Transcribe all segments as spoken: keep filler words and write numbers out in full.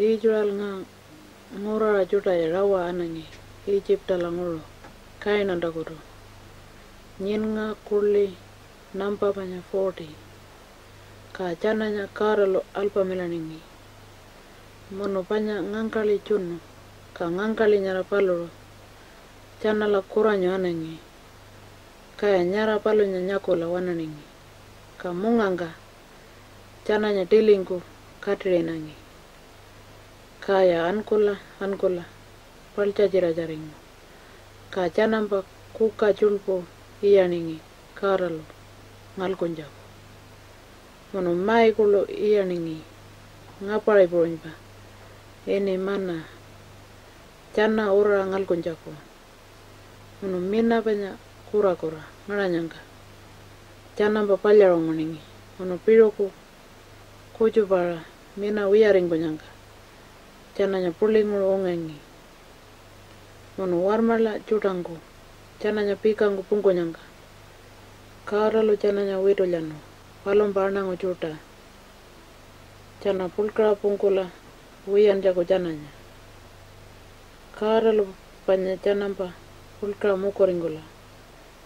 Israelnga nguraṟa tjuṯaya rawa anangi Itjipalanguṟu Kainantakutu, nyinnga, kuḻi, nampa panya forty. Ka tjananya Godalu alpamilaningi munu panya ngangkaḻi tjunu, ka ngangkaḻi nyara paluṟu tjanala kuranyu anangi. Kaya nyara palunya nyakula waṉaningi, ka mungangka tjananya tilingku katiṟinangi. Kaya ankula ankula paḻtjatjiratjaringu, ka tjanampa kuka tjuḻpu iyaningi Godalu ngalkuntjaku. Munu mai kuḻu iyaningi ngapartji puṟunypa ini mana tjana uraṟa ngalkuntjaku. Munu mina panya kurakura ngaṟanyangka tjanampa palyaṟunguningi, munu piṟuku kutjupa-aṟa mina wiyaringkunyangka tjananya puḻinguṟu ungangi. Munu warmaḻa tjuṯangku tjananya pikangku pungkunyangka Godalu tjananya witulyanu palumpa aṉangu tjuṯa tjana puḻkaṟa pungkula wiyantjaku tjananya. Godalu panya tjanampa puḻkaṟa mukuringkula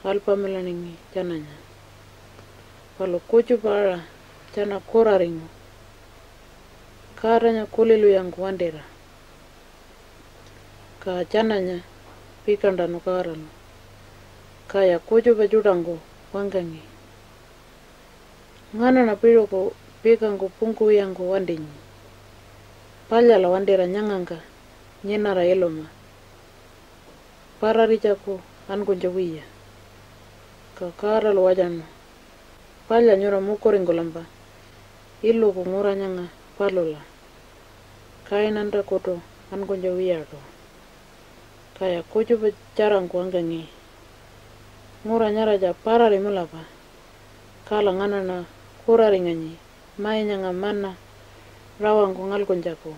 alpamilaningi tjananya. Palu kutjupa-aṟa tjana kuraringu Godanya kulilwiyangku wantira. Ka tjananya pikantanu Godalu, kaya kutjupa tjuṯangku wangkangi, "Nganaṉa piṟuku pikangku pungkuwiyangku wantinyi. Palyala wantira nyangangka nyinara iluma, pararitjaku ankunytja wiya." Ka Godalu watjanu, "Palya nyura mukuringkulampa iluku ngura nyanga palula Kainantakutu ankunytja wiyaṯu." Kaya kutjupa tjarangku wangkangi, "Ngura nyaratja parari mulapa, kala nganaṉa kuraringanyi mai nyanga mana rawangku ngalkuntjaku."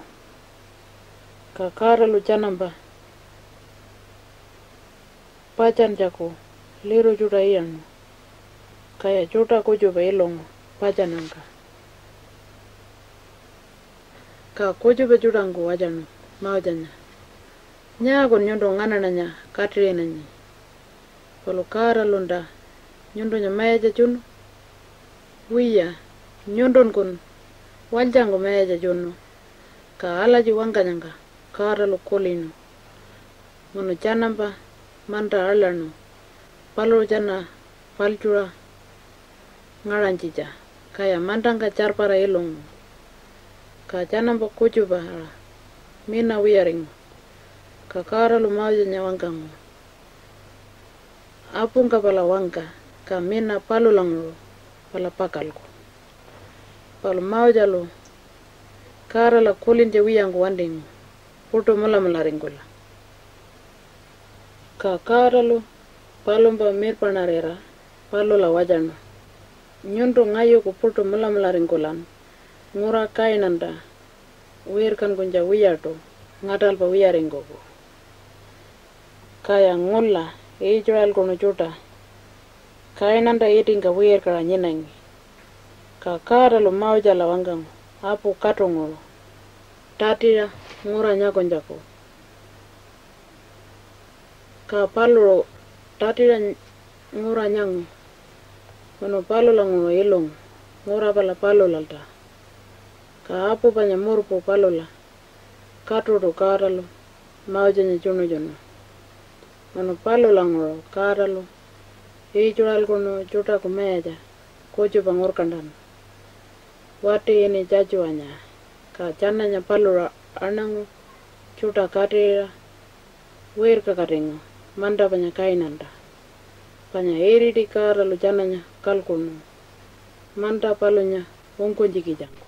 Ka Godalu tjanampa patjantjaku liru tjuṯa iyaṉu, kaya tjuṯa kutjupa ilungu patjannyangka. Ka kutjupa tjuṯangku watjanu Mosenya, "Nyaakun nyuntu nganaṉanya katiṟinanyi? Palu Godalunta nyuntunya mayatja tjunu? Wiya, nyuntunkun walytjangku mayatja tjunu." Ka alatji wangkanyangka Godalu kulinu, munu tjanampa manta aḻaṉu paluṟu tjana paḻtjuṟa ngaṟanytjitja, kaya mantangka tjarpara ilungu. Ka tjanampa kutjupa-aṟa mina wiyaringu. Ka Godalu Mosenya wangkangu, "Apungka pala wangka, ka mina palulanguṟu pala pakalku." Palu Mosalu Godala kulintja wiyangku wantingu puṯu mulamularingkula. Ka Godalu palumpa mirpaṉarira palula watjanu, "Nyuntu ngayuku puṯu mulamularingkulan ngura Kainanta wirkankunytja wiyaṯu ngaṯalpa wiyaringkuku." Kaya ngula Israelkunu tjuṯa Kainanta itingka wirkaṟa nyinangi. Ka Godalu Mosala wangkangu apu katunguṟu tatiṟa ngura nyakunytjaku. Ka paluṟu tatiṟa ngura nyangu munu palulanguṟu ilungu ngura pala palulalta. Ka apu panya murpu palula katuṯu Godalu Mosanya tjuṉutjunu. Munu palulanguṟu Godalu Israelkunu tjuṯaku mayatja kutjupa ngurkantanu, wati ini Jatjuwanya. Ka tjananya paluṟu aṉangu tjuṯa katiṟa wirkakatingu manta panya Kainanta, panya iriti Godalu tjananya kalkuṉu manta palunya ungkunytjikitjangku.